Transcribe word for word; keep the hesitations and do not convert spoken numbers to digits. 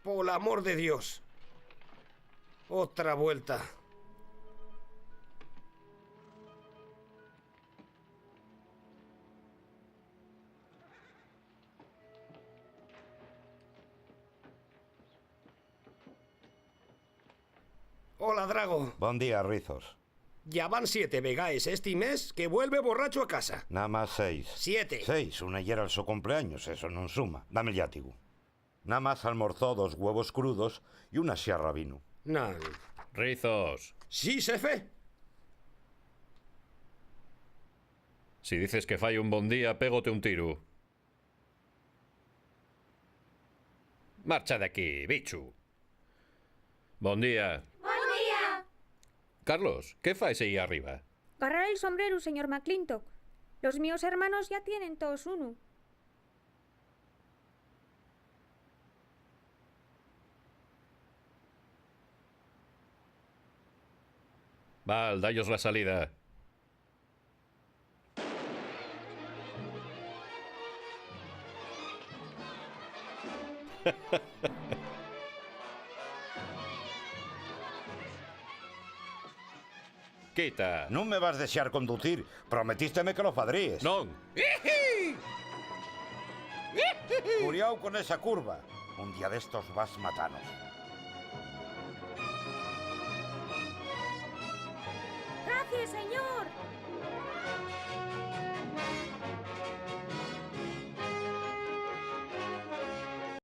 Pol amor de Dios. Otra vuelta. Hola, Drago. Bon día, Rizos. Ya van siete vegaes esti mes que vuelve borrachu a casa. Namás seis. Siete. Seis, una yera'l so cumpleaños, eso nun suma. Dame el llátigu. Namás almorzó dos güevos crudos y una xarra vinu. Nan. Rizos. Sí, xefe. Si dices que fai un bon día, pégote un tiru. Marcha d'aquí, bichu. Bon día. Bon día. Carlos, ¿qué faes ehí arriba? Garrar el sombreru, señor McClintock. Los míos hermanos ya tienen toos unu. Val, da-yos la salida. Quita. Nun me vas dexar conducir. Prometísteme que lo fadríes. Non. Curiao con esa curva. Un día d'estos vas matanos. Gracias, señor.